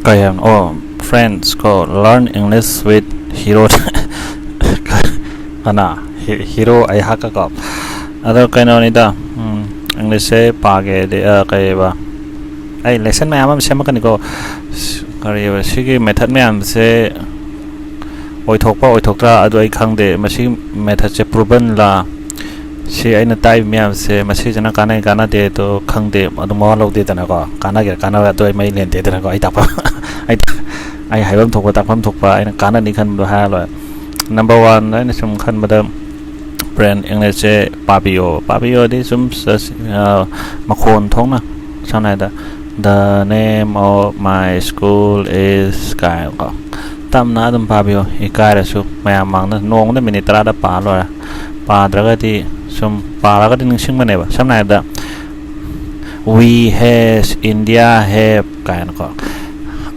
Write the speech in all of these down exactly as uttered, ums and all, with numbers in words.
ꯀꯩ ꯍꯥꯏꯕꯅꯣ? ꯑꯣ, friends ꯀꯣ, learn English with hero. ꯀꯅꯥ? ꯍꯤ-, hero ꯑꯩꯍꯥꯛꯀ ꯀꯣ꯫ ꯑꯗꯣ ꯀꯩꯅꯣꯅꯤꯗ, ꯎꯝ, English ꯁꯦ ꯄꯥꯒꯦꯗꯤ, ꯑ, ꯀꯩꯕ? ꯑꯩ lesson ꯃꯌꯥꯝ ꯑꯃ ꯁꯦꯝꯃꯛꯀꯅꯤꯀꯣ꯫ ꯁ-, ꯀꯔꯤꯕ? ꯁꯤꯒꯤ method ꯃꯌꯥꯝꯁꯦ ꯑꯣꯏꯊꯣꯛꯄ ꯑꯣꯏꯊꯣꯛꯇ꯭ꯔꯥ ꯑꯗꯨ ꯑꯩ ꯈꯪꯗꯦ꯫ ꯃꯁꯤ method ꯁꯦ proven ꯂꯥ? ꯁꯤ ꯑꯩꯅ ꯇꯥꯛꯏꯕ ꯃꯌꯥꯝꯁꯦ ꯃꯁꯤꯁꯤꯅ ꯀꯥꯟꯅꯩ ꯀꯥꯟꯅꯗꯦ ꯑꯗꯣ ꯈꯪꯗꯦ, ꯑꯗꯨ ꯃꯋꯥ ꯂꯧꯗꯦꯗꯅꯀꯣ꯫ ꯀꯥꯟꯅꯒꯦꯔꯥ ꯀꯥꯟꯅꯔꯣꯏ ꯑꯗꯨ ꯑꯩ ꯃꯩ ꯂꯦꯟꯗꯦꯗꯅꯀꯣ꯫ ꯑꯩ ꯇꯥꯛꯄ ꯑꯩ, ꯑꯩ ꯍꯥꯏꯐꯝ ꯊꯣꯛꯄ, ꯇꯥꯛꯐꯝ ꯊꯣꯛꯄ, ꯑꯩꯅ ꯀꯥꯟꯅꯅꯤ ꯈꯟꯕꯗꯣ ꯍꯥꯏꯔ ꯂꯣꯏꯔꯦ꯫ Number one, ꯑꯩꯅ ꯁꯨꯝ ꯈꯟꯕꯗ, friend, English ꯁꯦ ꯄꯥꯕꯤꯌꯣ꯫ ꯄꯥꯕꯤꯌꯣꯗꯤ ꯁꯨꯝ ꯁ-, ꯑ, ꯃꯈꯣꯟ ꯊꯣꯛꯅ, ꯁꯝꯅ ꯍꯥꯏꯔꯕꯗ, "The name of my school is" ꯀꯥꯏꯅꯀꯣ꯫ ꯇꯞꯅ ꯑꯗꯨꯝ ꯄꯥꯕꯤꯌꯣ, ꯏꯀꯥꯏꯔꯁꯨ꯫ ꯃꯌꯥꯝ ꯃꯥꯡꯗ ꯅꯣꯡꯃꯗ minute ꯇꯔꯥꯗ ꯄꯥ ꯂꯣꯏꯔꯦ꯫ ꯄꯥꯗ꯭ꯔꯒꯗꯤ, ꯁꯨꯝ ꯄꯥꯔꯒꯗꯤ ꯅꯤꯡꯁꯤꯡꯒꯅꯦꯕ꯫ ꯁꯝꯅ ꯍꯥꯏꯔꯕꯗ, "We has, India have" ꯀꯥꯏꯅꯀꯣ,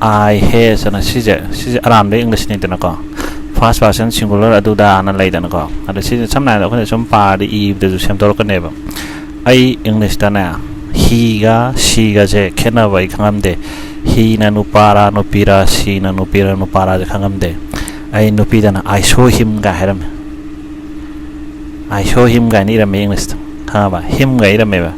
"I has" ꯑꯅ ꯁꯤꯁꯦ, ꯁꯤꯁꯦ ꯑꯔꯥꯝꯗ English ꯅꯤꯗꯅꯀꯣ, first person singular ꯑꯗꯨꯗꯥꯅ ꯂꯩꯗꯅꯀꯣ꯫ ꯑꯗꯣ ꯁꯤꯁꯦ ꯁꯝꯅ ꯍꯥꯏꯔꯕꯗ ꯑꯩꯈꯣꯏꯅ ꯁꯨꯝ ꯄꯥꯔꯗꯤ ꯏꯕꯗꯁꯨ ꯁꯦꯝꯗꯣꯔꯛꯀꯅꯦꯕ꯫ ꯑꯩ English ꯇꯅꯦ, he ꯒ she ꯒꯁꯦ ꯈꯦꯠꯅꯕ ꯑꯩ ꯈꯪꯉꯝꯗꯦ꯫ He ꯅ ꯅꯨꯄꯥꯔꯥ ꯅꯨꯄꯤꯔꯥ, she ꯅ ꯅꯨꯄꯤꯔꯥ ꯅꯨꯄꯥꯔꯥꯁꯦ ꯈꯪꯉꯝꯗꯦ꯫ ꯑꯩ ꯅꯨꯄꯤꯗꯅ "I saw him" ꯒꯥꯏ ꯍꯥꯏꯔꯝꯃꯦ꯫ "I saw him" ꯒꯥꯏꯅ ꯏꯔꯝꯃꯦ English ꯇ, ꯈꯪꯉꯕ? Him ꯒꯥꯏ ꯏꯔꯝꯃꯦꯕ꯫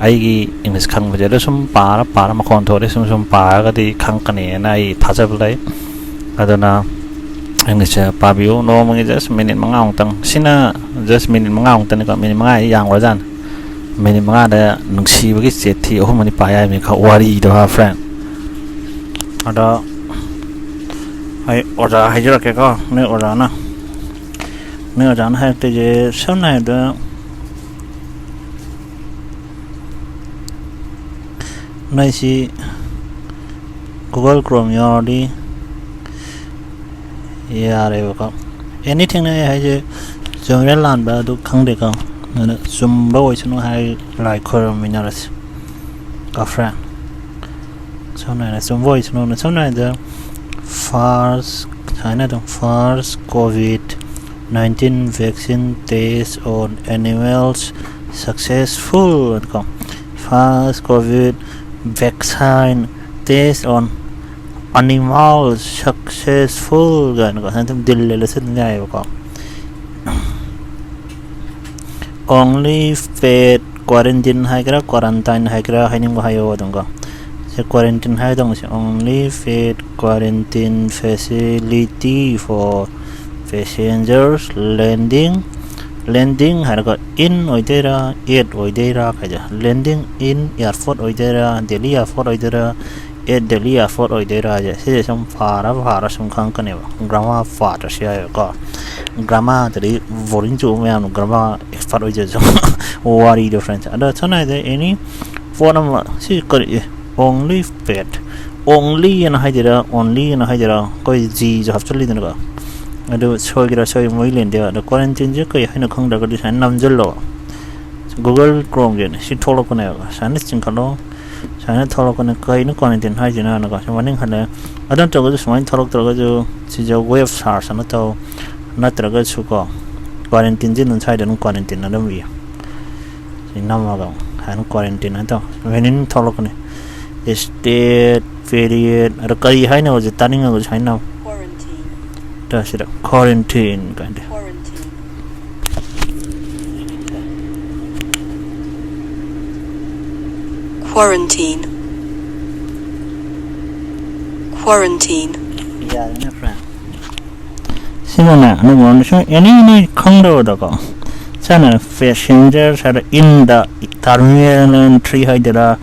ꯑꯩꯒꯤ English ꯈꯪꯕꯁꯦ ꯑꯗꯣ ꯁꯨꯝ ꯄꯥꯔ ꯄꯥꯔ, ꯃꯈꯣꯟ ꯊꯣꯛꯑꯗꯤ ꯁꯨꯝ ꯁꯨꯝ ꯄꯥꯔꯒꯗꯤ ꯈꯪꯉꯛꯀꯅꯤꯅ ꯑꯩ ꯊꯥꯖꯕ ꯂꯩ꯫ ꯑꯗꯨꯅ English ꯁꯦ ꯄꯥꯕꯤꯌꯨ꯫ ꯅꯣꯡꯃꯒꯤ just minute ꯃꯉꯥꯃꯨꯛꯇꯪ꯫ ꯁꯤꯅ just minute ꯃꯉꯥꯃꯨꯛꯇꯅꯤꯀꯣ꯫ Minute ꯃꯉꯥ ꯍꯥꯏꯗꯤ ꯌꯥꯝꯈ꯭ꯔꯖꯥꯠꯅꯤ꯫ Minute ꯃꯉꯥꯗ ꯅꯨꯡꯁꯤꯕꯒꯤ ꯆꯤꯊꯤ ꯑꯍꯨꯝ ꯃꯔꯤ ꯄꯥ ꯌꯥꯏ꯫ ꯃꯤ ꯈꯔ ꯋꯥꯔꯤꯗꯣ, ꯍꯥ, friend? ꯑꯗꯣ ꯑꯩ ꯑꯣꯖꯥ ꯍꯥꯏꯖꯔꯛꯀꯦꯀꯣ, ꯅꯣꯏ ꯑꯣꯖꯥꯅ, ꯅꯣꯏ ꯑꯣꯖꯥꯅ ꯍꯥꯏꯔꯛꯇꯣꯏꯁꯦ, ꯁꯝꯅ ꯍꯥꯏꯔꯕꯗ, ꯅꯣꯏꯁꯤ Google Chrome ꯌꯥꯎꯔꯗꯤ ꯌꯥꯔꯦꯕꯀꯣ꯫ Anything ꯅꯦ ꯑꯩ ꯍꯥꯏꯁꯦ, ꯆꯨꯝꯃꯤꯔꯥ ꯂꯥꯟꯕ ꯑꯗꯨ ꯈꯪꯗꯦꯀꯣ꯫ ꯑꯗꯨꯅ ꯆꯨꯝꯕ ꯑꯣꯏꯁꯅꯨ ꯍꯥꯏ ꯂꯥꯏ ꯈꯣꯏꯔꯝꯃꯤꯟꯅꯔꯁꯤ ꯀꯣ, friend꯫ ꯁꯝꯅ ꯍꯥꯏꯅ ꯆꯨꯝꯕ ꯑꯣꯏꯁꯅꯨꯅ, ꯁꯝꯅ ꯍꯥꯏꯔꯕꯗ, first, ꯁꯨꯃꯥꯏꯅ ꯑꯗꯨꯝ, "First COVID nineteen vaccine test on animals successful" ꯀꯣ꯫ "First COVID vaccine test on animal successful ꯀꯥꯏꯅꯀꯣ, ꯁꯨꯃꯥꯏꯅ ꯑꯗꯨꯝ ꯗꯤꯜ ꯂꯩꯂꯁꯨ ꯑꯗꯨꯝ ꯌꯥꯏꯑꯕꯀꯣ꯫ Only pet quarantine ꯍꯥꯏꯒꯦꯔꯥ, quarantine ꯍꯥꯏꯒꯦꯔꯥ, ꯍꯥꯏꯅꯤꯡꯕ ꯍꯥꯏꯌꯣ ꯑꯗꯨꯝꯀꯣ꯫ ꯁꯦ quarantine ꯍꯥꯏꯒꯗꯧꯅꯤ꯫ Say only pet quarantine facility for passengers landing, landing ꯍꯥꯏꯔꯒ in ꯑꯣꯏꯗꯣꯏꯔꯥ, at ꯑꯣꯏꯗꯣꯏꯔꯥ ꯍꯥꯏꯁꯦ, landing in airport ꯑꯣꯏꯗꯣꯏꯔꯥ, Delhi airport ꯑꯣꯏꯗꯣꯏꯔꯥ, at Delhi airport ꯑꯣꯏꯗꯣꯏꯔꯥ ꯍꯥꯏꯁꯦ, ꯁꯤꯁꯦ ꯁꯨꯝ ꯄꯥꯔ ꯄꯥꯔ ꯁꯨꯝ ꯈꯪꯉꯛꯀꯅꯦꯕ꯫ Grammar ꯄꯥꯗ꯭ꯔꯁꯨ ꯌꯥꯏꯑꯕꯀꯣ꯫ Grammarꯗꯗꯤ boring ꯆꯨꯕ ꯃꯌꯥꯝꯗꯣ grammar expert ꯑꯣꯏꯖꯔꯁꯨ꯫ ꯋꯥꯔꯤꯗꯣ friends꯫ ꯑꯗꯣ ꯁꯝꯅ ꯍꯥꯏꯔꯕꯗ any ꯄꯣꯠ ꯑꯃ, ꯁꯤ ꯀꯔꯤ, only pet, only ꯑꯅ ꯍꯥꯏꯗꯣꯏꯔꯥ, only ꯑꯅ ꯍꯥꯏꯗꯣꯏꯔꯥ, ꯑꯩꯈꯣꯏ Gꯁꯨ ꯍꯥꯞꯆꯤꯜꯂꯤꯗꯅꯀꯣ꯫ ꯑꯗꯨ ꯁꯣꯏꯒꯦꯔꯥ ꯁꯣꯏ ꯃꯣꯏ ꯂꯦꯟꯗꯦꯕ꯫ ꯑꯗꯣ quarantineꯁꯦ ꯀꯩ ꯍꯥꯏꯅꯣ ꯈꯪꯗ꯭ꯔꯒꯗꯤ ꯁꯨꯃꯥꯏꯅ ꯅꯝꯁꯤꯜꯂꯣ꯫ Google Chromeꯁꯦ ꯁꯤ ꯊꯣꯛꯂꯛꯄꯅꯦꯕ꯫ ꯁꯨꯃꯥꯏꯅ ꯆꯤꯡꯈꯠꯂꯣ꯫ ꯁꯨꯃꯥꯏꯅ ꯊꯣꯛꯂꯛꯄꯅꯦ꯫ ꯀꯩꯅꯣ quarantine ꯍꯥꯏꯁꯤꯅꯅꯀꯣ? ꯁꯤ ꯃꯅꯤꯡ ꯍꯜꯂꯦ꯫ ꯑꯗꯨ ꯅꯠꯇ꯭ꯔꯒꯁꯨ ꯁꯨꯃꯥꯏꯅ ꯊꯣꯛꯂꯛꯇ꯭ꯔꯒꯁꯨ ꯁꯤꯁꯦ web search ꯑꯃ ꯇꯧ꯫ ꯅꯠꯇ꯭ꯔꯒꯁꯨꯀꯣ quarantineꯁꯦ ꯑꯗꯨꯝ ꯁ꯭ꯋꯥꯏꯗ ꯑꯗꯨꯝ quarantine ꯑꯗꯨꯝ ꯏꯌꯨ꯫ ꯁꯤ ꯅꯝꯃꯒ ꯑꯃꯨꯛ ꯍꯥꯏꯅ quarantine ꯍꯥꯏꯅ ꯇꯧ꯫ Meaning ꯊꯣꯛꯂꯛꯀꯅꯤ꯫ State, period, ꯑꯗꯣ ꯀꯔꯤ ꯍꯥꯏꯅꯣ ꯍꯧꯖꯤꯛ ꯇꯥꯅꯤꯡꯉꯒꯁꯨ ꯍꯥꯏꯅꯧ꯫ Quarantine. ꯇ ꯁꯤꯗ quarantine ꯀꯥꯏꯅ꯫ Quarantine. Quarantine. Quarantine. ꯌꯥꯔꯦꯅꯦ friend꯫ ꯁꯤꯃꯅꯦ ꯑꯗꯨꯒ ꯁꯨꯝ any ꯅꯣꯏ ꯈꯪꯗꯕꯗꯀꯣ꯫ ꯁꯥꯅ passengers ꯍꯥꯏꯔ in the terminal three ꯍꯥꯏꯗꯣꯏꯔꯥ,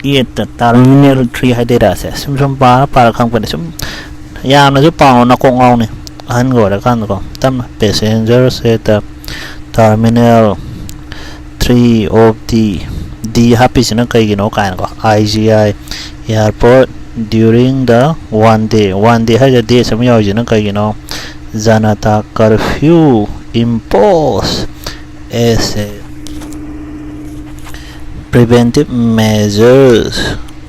at the terminal three ꯍꯥꯏꯗꯣꯏꯔꯥ, ꯁꯦ ꯁꯨꯝ ꯁꯨꯝ ꯄꯥꯔ ꯄꯥꯔ ꯈꯪꯉꯛꯄꯅꯦ꯫ ꯁꯨꯝ ꯌꯥꯝꯅꯁꯨ ꯄꯥꯎ ꯅꯀꯣꯛ ꯉꯥꯎꯅꯤ꯫ ꯑꯍꯟꯒ ꯑꯣꯏꯔꯀꯥꯟꯗꯀꯣ ꯇꯞꯅ passengers at the terminal three of the, the ꯍꯥꯞꯄꯤꯁꯤꯅ ꯀꯩꯒꯤꯅꯣ ꯀꯥꯏꯅꯀꯣ꯫ I G I airport during the one day, one day ꯍꯥꯏꯁꯦ days ꯑꯃ ꯌꯥꯎꯔꯤꯁꯤꯅ ꯀꯩꯒꯤꯅꯣ? Janata curfew imposed as a preventive measures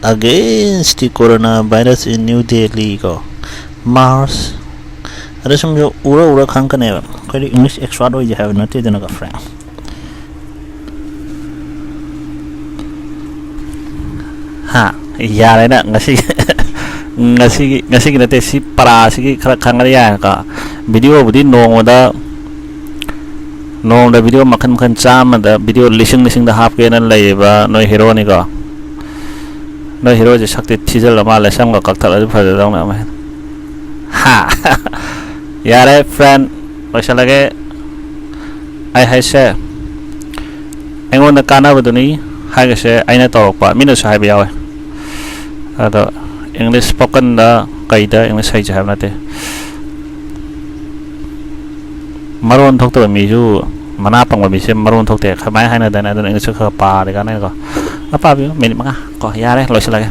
against the coronavirus in New Delhi ꯀꯣ꯫ March꯫ ꯑꯗ ꯁꯨꯝ ꯎꯔ ꯎꯔ ꯈꯪꯉꯛꯀꯅꯦꯕ꯫ ꯑꯩꯈꯣꯏꯗꯤ English expert ꯑꯣꯏꯁꯦ ꯍꯥꯏꯕ ꯅꯠꯇꯦꯗꯅꯀꯣ friend꯫ ꯍꯥ, ꯌꯥꯔꯦꯅ ꯉꯁꯤ꯫ ꯉꯁꯤꯒꯤ ꯉꯁꯤꯒꯤ ꯅꯠꯇꯦ, ꯁꯤ ꯄꯔꯥꯁꯤꯒꯤ ꯈꯔ ꯈꯪꯉꯗꯤ ꯌꯥꯔꯦꯀꯣ꯫ ꯚꯤꯗꯤꯑꯣꯕꯨꯗꯤ ꯅꯣꯡꯃꯗ ꯅꯣꯡꯃꯗ ꯚꯤꯗꯤꯑꯣ ꯃꯈꯜ ꯃꯈꯜ ꯆꯥꯝꯃꯗ ꯚꯤꯗꯤꯑꯣ ꯂꯤꯁꯤꯡ ꯂꯤꯁꯤꯡꯗ ꯍꯥꯞꯀꯦꯅ ꯂꯩꯔꯤꯕ ꯅꯣꯏ ꯍꯦꯔꯣꯅꯤꯀꯣ꯫ ꯅꯣꯏ ꯍꯦꯔꯣꯁꯦ ꯁꯛꯇꯤ ꯊꯤꯖꯤꯜꯂ ꯃꯥꯜꯂꯦ, ꯁꯝꯒ ꯀꯛꯊꯠꯂꯗꯤ ꯐꯖꯗꯧꯅꯦ ꯑꯃ ꯍꯦꯟꯅ꯫ ꯍꯥ꯫ ꯌꯥꯔꯦ ꯐ꯭ꯔꯦꯟ, ꯂꯣꯏꯁꯤꯜꯂꯒꯦ꯫ ꯑꯩ ꯍꯥꯏꯁꯦ ꯑꯩꯉꯣꯟꯗ ꯀꯥꯟꯅꯕꯗꯨꯅꯤ ꯍꯥꯏꯒꯁꯦ ꯑꯩꯅ ꯇꯧꯔꯛꯄ ꯃꯤꯅꯁꯨ ꯍꯥꯏꯕ ꯌꯥꯎꯋꯦ꯫ ꯑꯗꯣ ꯏꯪꯂꯤꯁ ꯁ꯭ꯄꯣꯀꯟꯗ ꯀꯩꯗ ꯏꯪꯂꯤꯁ ꯍꯩꯁꯦ ꯍꯥꯏꯕ ꯅꯠꯇꯦ꯫ ꯃꯔꯣꯟ ꯊꯣꯛꯇꯕ ꯃꯤꯁꯨ, ꯃꯅꯥ ꯄꯪꯕ ꯃꯤꯁꯦ ꯃꯔꯣꯟ ꯊꯣꯛꯇꯦ ꯈꯔꯃꯥꯏꯅ ꯍꯥꯏꯅꯗꯥꯏꯅꯦ? ꯑꯗꯨꯅ ꯏꯪꯂꯤꯁꯁꯨ ꯈꯔ ꯄꯥꯔꯗꯤ ꯀꯥꯟꯅꯩꯀꯣ꯫ ꯑꯄꯥꯕꯤꯌꯨ, ꯃꯤꯅꯤꯠ ꯃꯉꯥ ꯀꯣ, ꯌꯥꯔꯦ, ꯂꯣꯏꯁꯤꯜꯂꯒꯦ꯫